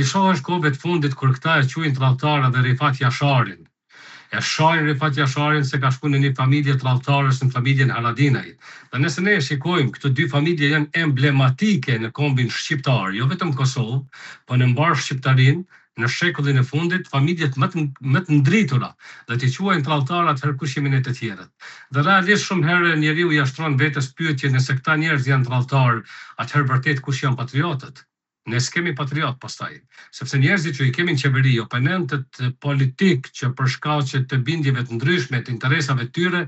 T'i shohësh kohëve të fundit kur këta e quajnë tradhtar edhe Rifat Jasharin. E shajnë Rifat Jasharin se ka shku në një familje tradhtarësh në familjen Haradinaj. Dhe nëse ne e shikojmë, këto dy familje janë emblematike në kombin shqiptar, jo vetëm në Kosovë, po në mbarë shqiptarinë, në shekullin e fundit, familjet më të më të ndritura dhe t'i quajnë tradhtar atëherë kush jemi ne të tjerët. Dhe realisht shumë herë njeriu ia shtron vetes pyetjen nëse këta njerëz janë tradhtar, atëherë vërtet kush janë patriotët? Ne s'kemi patriot pastaj, sepse njerëzit që i kemi në qeveri, oponentët politik që për shkaqe të bindjeve të ndryshme, të interesave të tyre,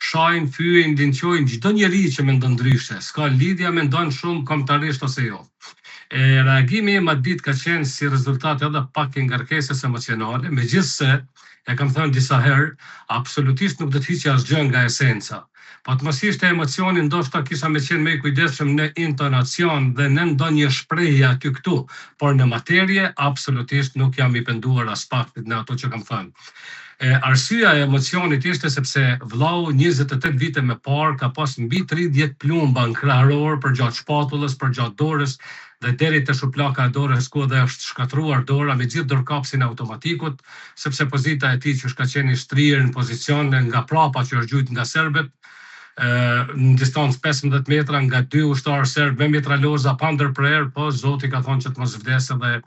shajnë, fyejnë, linçojnë çdo njeri që mendon ndryshe, s'ka lidhje a mendon shumë kombëtarisht ose jo. E reagimi im atë ditë ka qenë si rezultat edhe pak i ngarkesës emocionale, megjithëse, e kam thënë disa herë, absolutisht nuk do të hiqja asgjë nga esenca. Po të mos ishte emocioni ndoshta kisha me qenë më i kujdesshëm në intonacion dhe në ndonjë shprehje aty këtu, por në materie absolutisht nuk jam i penduar aspak në ato që kam thënë. E, arsyeja e emocionit ishte sepse vllau 28 vite më parë ka pas mbi 30 plumba në kraharor përgjatë shpatullës, përgjatë dorës dhe deri te shuplaka e dorës ku edhe është shkatërruar dora me gjithë dorëkapsin e automatikut, sepse pozita e tij që ka qenë i shtrirë në pozicion nga prapa që është gjujt nga serbët, në distancë 15 metra nga dy ushtarë serbë me mitraloza pa ndërprerë, po Zoti ka thonë që të mos vdesë dhe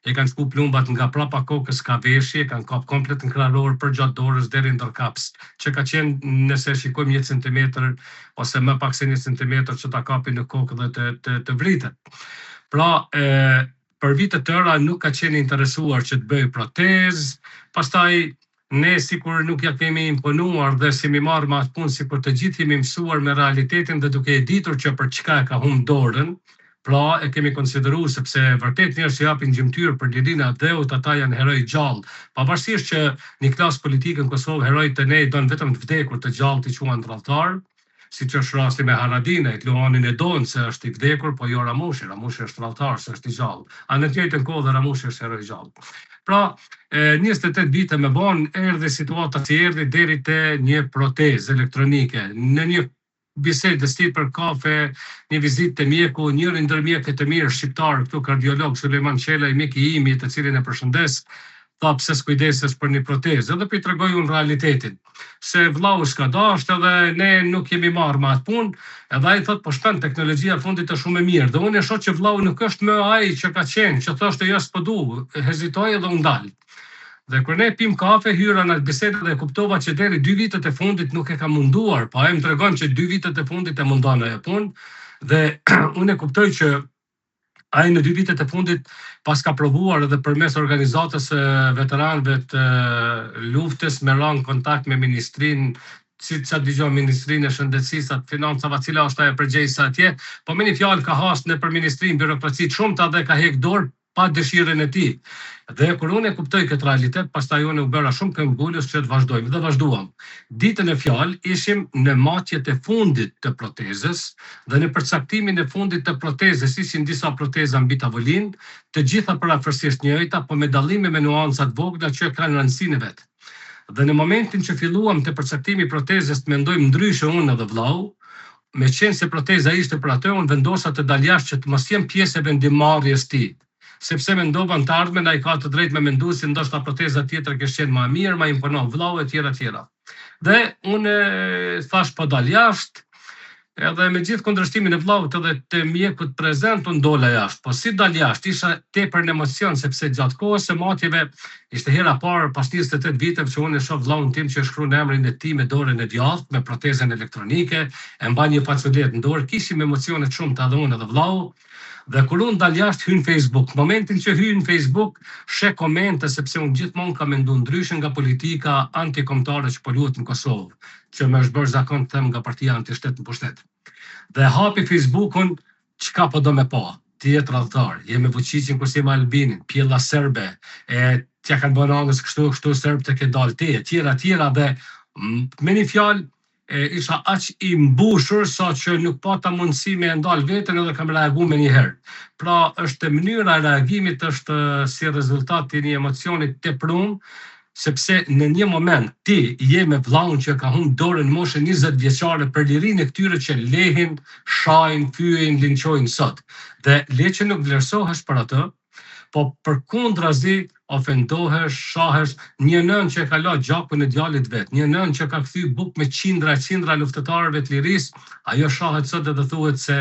i kanë shku plumbat nga prapa kokës ka veshi, e kanë kap komplet në kraharor përgjatë dorës deri në dorëkaps, që ka qenë nëse shikojmë 1 centimetër ose më pak se 1 centimetër që ta kapi në kokë dhe të, të, të vritet. Pra, e, për vite të tëra nuk ka qenë interesuar që të bëjë protezë, pastaj ne sikur nuk ja kemi imponuar dhe s'jemi marrë me atë punë sikur të gjithë jemi mësuar me realitetin dhe duke e ditur që për çka e ka humb dorën, pra e kemi konsideruar sepse vërtet njerëz që japin gjymtyrë për lirinë e atdheut, ata janë heroj gjallë. Pavarësisht që një klasë politike në Kosovë heroj të ne i don vetëm të vdekur, të gjallë t'i quan tradhtar, siç është rasti me Haradinajt, Luanin e donë se është i vdekur, po jo Ramushi, Ramushi është tradhtar se është i gjallë. A në të njëjtën kohë dhe Ramushi është hero i gjallë. Pra, e, 28 vite më vonë erdhi situata si erdhi deri te një protezë elektronike. Në një bisedë si për kafe, një vizitë te mjeku, njëri ndër mjekët e mirë shqiptar këtu kardiolog Sulejman Çelaj, mik i imi, të cilin e përshëndes, tha pse s'kujdesesh për një protezë, edhe po i tregoj unë realitetin, se vllau s'ka dasht edhe ne nuk jemi marrë me atë punë, edhe ai thot po shpend teknologjia e fundit është shumë e mirë, dhe unë e shoh që vllau nuk është më ai që ka qenë, që thoshte jo s'po du, hezitoi edhe u ndal. Dhe kur ne pim kafe, hyra në atë bisedë dhe e kuptova që deri dy vitet e fundit nuk e ka munduar, po ai më tregon që dy vitet e fundit e mundon ajo punë, dhe unë e kuptoj që ai në dy vitet e fundit pas ka provuar edhe përmes organizatës së veteranëve të luftës me ra në kontakt me ministrinë si që dëgjoj Ministrinë e Shëndetësisë, atë financave, cila është ajo përgjegjëse atje, po me një fjalë ka has në për ministrinë birokraci të shumta dhe ka hek dorë pa dëshirën e tij. Dhe kur unë e kuptoj këtë realitet, pastaj unë u bëra shumë këmbgulës që të vazhdojmë dhe vazhduam. Ditën e fjalë ishim në matjet e fundit të protezës dhe në përcaktimin e fundit të protezës ishin disa proteza mbi tavolinë, të gjitha përafërsisht njëjta, po me dallime me nuanca të vogla që kanë rëndësinë e vet. Dhe në momentin që filluam të përcaktimi i protezës të mendojmë ndryshe unë edhe vllau, me qenë se proteza ishte për atë, unë vendosa të dal jashtë që të mos jem pjesë e vendimmarrjes tij sepse mendova në të ardhmen ai ka të drejtë me mendu se ndoshta proteza tjetër kish qenë më e mirë, ma imponon vllau e tjera tjera. Dhe unë thash po dal jashtë, edhe me gjithë kundërshtimin e vllaut edhe të mjekut prezent unë dola jashtë. Po si dal jashtë, isha tepër në emocion sepse gjatë kohës së matjeve ishte hera parë pas 28 viteve që unë e shoh vllaun tim që shkruan emrin e tij me dorën e djathtë me protezën elektronike, e mban një facoletë në dorë, kishim emocione të shumta edhe unë edhe vllau. Dhe kur unë dal jashtë hy në Facebook, në momentin që hy në Facebook, sheh komente sepse unë gjithmonë kam mendu ndryshe nga politika antikombëtare që po luhet në Kosovë, që më është bërë zakon të them nga partia antishtet në pushtet. Dhe hapi Facebookun, çka po do me pa? Ti je tradhtar, je me Vučićin kurse je me Albinin, pjella serbe, e t'ja kanë bërë anës kështu, kështu serb të ke dalë ti, e tjera, tjera dhe me një fjalë e, isha aq i mbushur sa që nuk pata mundësi me e ndal veten edhe kam reagu me njëherë. Pra është mënyra e reagimit është si rezultat i një emocioni të teprum, sepse në një moment ti je me vllaun që ka humb dorën në moshën 20 vjeçare për lirinë e këtyre që lehin, shajnë, fyejnë, linçojnë sot. Dhe le që nuk vlerësohesh për atë, Po përkundrazi ofendohesh, shahesh, një nënë që e ka la gjakun e djalit vet, një nënë që ka kthy bukë me qindra e qindra luftëtarëve të lirisë, ajo shahet sot edhe thuhet se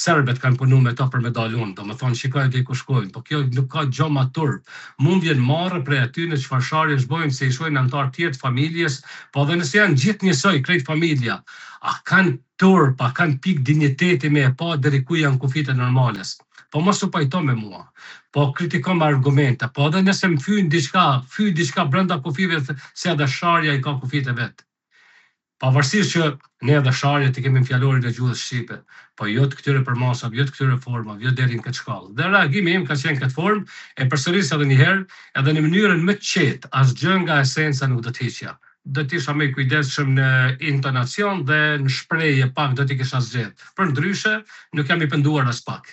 serbët kanë punu me to për me dalë unë, domethënë shikoj deri ku shkojnë, po kjo nuk ka gjë ma turp. Mu më vjen marre prej atyne çfarë sharjesh bojnë se i shohin anëtarë tjerë të familjes, po edhe nëse janë gjithë njësoj krejt familja, a kanë turp, a kanë pikë dinjiteti me e pa deri ku janë kufijtë e normales. Po mos u pajto me mua, po kritiko me argumente, po edhe nëse më fyn diçka, fyj diçka brenda kufijve se edhe sharja i ka kufijtë e vet. Pavarësisht që ne edhe sharjet i kemi në fjalorin e gjuhës shqipe, po jo të këtyre përmasave, jo të këtyre formave, jo deri në këtë shkallë. Dhe reagimi im ka qenë në këtë formë, e përsëris edhe një herë, edhe në mënyrën më të qetë, asgjë nga esenca nuk do të hiqja. Do të isha më i kujdesshëm në intonacion dhe në shprehje pak do t'i kisha zgjedh. Përndryshe, nuk jam i penduar aspak.